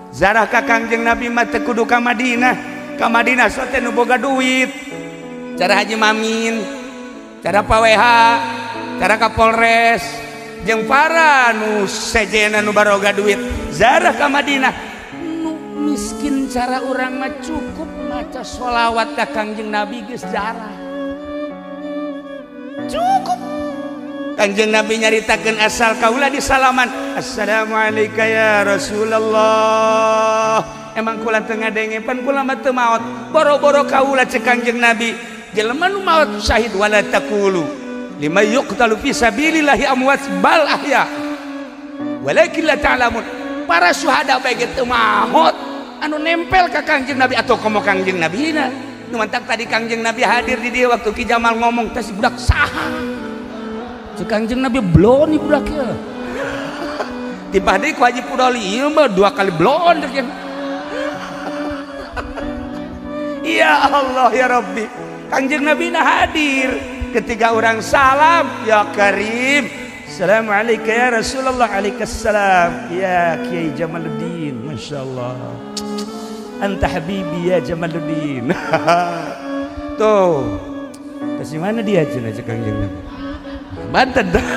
Zarah ka Kangjeng Nabi mah teu kudu ka Madinah. Ka Madinah so teh nu boga duit. Cara Haji Mamin, cara Pak WH, cara Kapolres, jeung para nu sejena nu baroga duit. Zarah ka Madinah. Nu miskin cara urang mah cukup maca sholawat ka Kangjeng Nabi geus zarah. Cukup. Kangjeng Nabi nyaritakeun asal kaula di salaman. Assalamualaikum ya Rasulullah. Emang kula teu ngadenge pan kula mah teu maot. Boro-boro kaula cek Kangjeng Nabi. Jelema nu maot syahid wala taqulu lima yuqtalu fi sabilillahi amwat bal ahya. Walakin la ta'lamun. Para syuhada bae ge teu maot anu nempel ka Kangjeng Nabi atau komo Kangjeng Nabi na. Nu mantak tadi Kangjeng Nabi hadir di dieu waktu Ki Jamal ngomong teh si budak saha. Cek Kangjeng Nabi blon ieu budak ieu. Tiba deui ku Haji Pudoli ieu mah dua kali blon cek. Ya Allah ya Rabbi. Kangjeng Nabi na hadir ketika orang salam ya Karim. Assalamualaikum ya Rasulullah. Alaikassalam ya Kiai Jamaluddin. Masya Allah. Anta habibi ya Jamaluddin. Tuh. Kasih mana dia cenah cek Kangjeng Nabi. Banten dah.